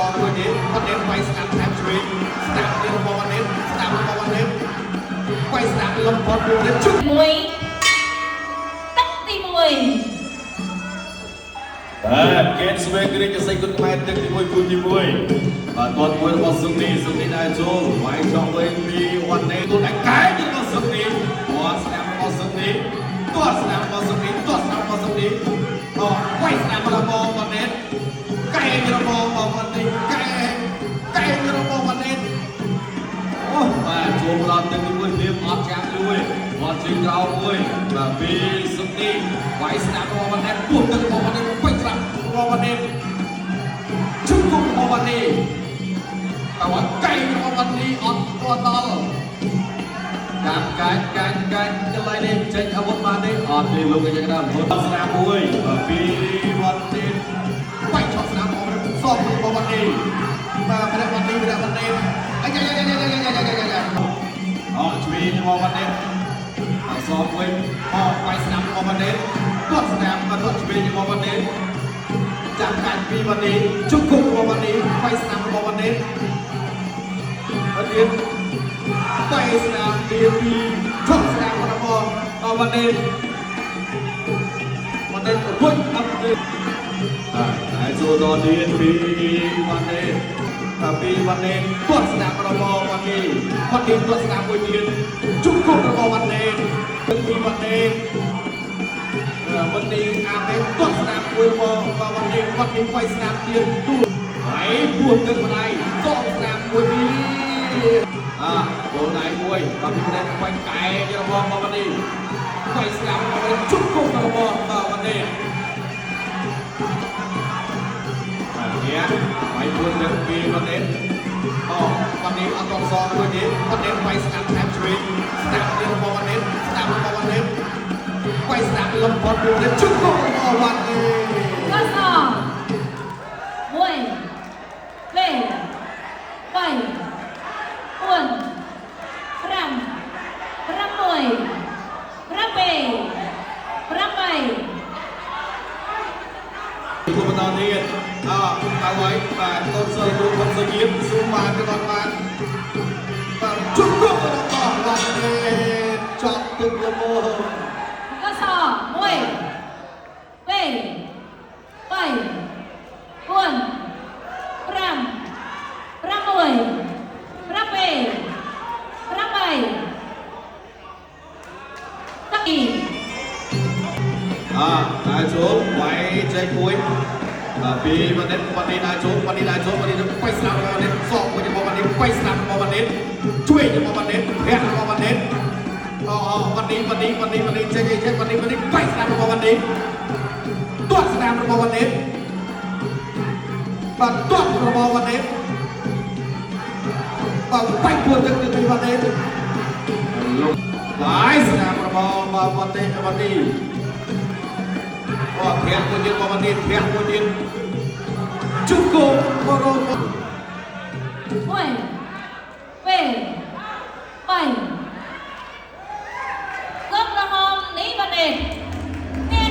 សមួយទៀតវ៉ាន់ណេតវាយស្ដាំថែមឆ្វេងស្ដាំទៀតរបស់វ៉ាន់ណេតស្ដាំរបស់វ៉ាន់ណេតវាយស្ដាំលំផុតមួយទៀតជុំ 1ទឹកទី1 បាទកេនស្វេងរាជសីគុណខ្មែរទឹកទី1គូទី1បាទទាត់មួយរបស់សុកនេះសុកនេះដែរចូលវាយចង់វិញពីវ៉ាន់ណេតទូតែកែរបស់សុកនេះទាត់ស្ដាំរបស់សុកនេះទាត់ស្ដាំរបស់សុកនេះទាត់ស្ដាំរបស់សុកនេះអូវាយស្ដាំរបស់វ៉ាន់ណេតកែរបស់វ៉ាន់ណេតកែកែរបស់វ៉ាន់ណេតអូបាទចូលដល់ទឹកទី1រៀបអត់ចាំយូរទេគាត់ជិះក្រោមមួយបាទពីសុកនេះវាយស្ដាំរបស់វ៉ាន់ណេតពោះទឹករបស់វ៉ាន់ណេតពេញស្ដាំរបស់វ៉ាន់ណេតជុំគុំរបស់វ៉ាន់ណេតតែว่ากែរបស់វ៉ាន់នេះអត់ទាន់ដល់ចាំកាច់កាច់កាច់កន្លែងនេះចេញអាវុធបានទេអត់ទេលោកយ៉ាងណាមុនស្នាមមួយបាទពីវ៉ាន់នេះបាច់ឆក់ស្នាមរបស់សពរបស់វ៉ាន់នេះបាទម្នាក់វ៉ាន់នេះម្នាក់វ៉ាន់នេះអាយ៉ាយ៉ាយ៉ាយ៉ាយ៉ាយ៉ាយ៉ាយ៉ាអត់ជួយរបស់វ៉ាន់នេះអសពវិញអត់វាយស្នាមរបស់វ៉ាន់នេះទាត់ស្នាមបាទទាត់ជួយរបស់វ៉ាន់នេះចាំកាច់ពីវ៉ាន់នេះជុកគុំរបស់វ៉ាន់នេះវាយស្នាមរបស់វ៉ាន់នេះអត់ទៀត ไปสนามดีพีชกสนามរបស់វ៉ាន់នេះវ៉ាន់នេះរួចអត់ទេបាទហើយចូលដល់ទៀតពីវ៉ាន់នេះតាពីវ៉ាន់នេះទាត់ស្នាមរបស់វ៉ាន់នេះវ៉ាន់នេះទាត់ស្នាមមួយទៀតជុំគុំរបស់វ៉ាន់នេះពីវ៉ាន់នេះវ៉ាន់នេះអាមេទាត់ស្នាមមួយរបស់វ៉ាន់នេះវ៉ាន់នេះវាយស្នាមទៀតទូហើយពួនទឹកម្ដាយសងស្នាមមួយទៀតអាចូលដៃមួយបាទពីម្នាក់បាញ់កែរបស់វ៉ាន់នេះវាយស្នាមរបស់ជុំគុំរបស់វ៉ាន់នេះបាទនេះវាយពួនទឹកពីវ៉ាន់នេះអូវ៉ាន់នេះអត់តសងមួយទេវ៉ាន់នេះវាយស្នាមថែមឆ្វេងស្នាមទៀតរបស់វ៉ាន់នេះស្នាមរបស់វ៉ាន់នេះវាយស្នាមលំផុតមួយទៀតជុំគុំរបស់វ៉ាន់នេះ កស1 2 3 4 5 6 7 8 ទូបន្តទៀតអទៅហើយបាទកូនសិលគ្រូខំសជាស៊ូបានទៅដល់បានបាទជុំគុំរបស់វ៉ាន់នេះចប់ទឹកល្មម កស1 2 3 4 5 6 7 8ទឹកទី អតែចូលវាយចេញមួយបាទពីវ៉ាន់នេះវ៉ាន់នេះដែរចូលវ៉ាន់នេះដែរចូលវ៉ាន់នេះបៃស្នាមរបស់វ៉ាន់នេះសក់មួយរបស់វ៉ាន់នេះបៃស្នាមរបស់វ៉ាន់នេះជួយរបស់វ៉ាន់នេះធាក់របស់វ៉ាន់នេះអូអូវ៉ាន់នេះវ៉ាន់នេះវ៉ាន់នេះវ៉ាន់នេះចេញចេញវ៉ាន់នេះវ៉ាន់នេះបៃស្នាមរបស់វ៉ាន់នេះទាត់ស្នាមរបស់វ៉ាន់នេះបាទទាត់របស់វ៉ាន់នេះបាទបាញ់ពួនទឹកទៅវ៉ាន់នេះលោកបាយស្នាមរបស់វ៉ាន់នេះវ៉ាន់នេះ អូធាក់មួយទៀតបងនេះធាក់មួយទៀតជុំគោបរោ 1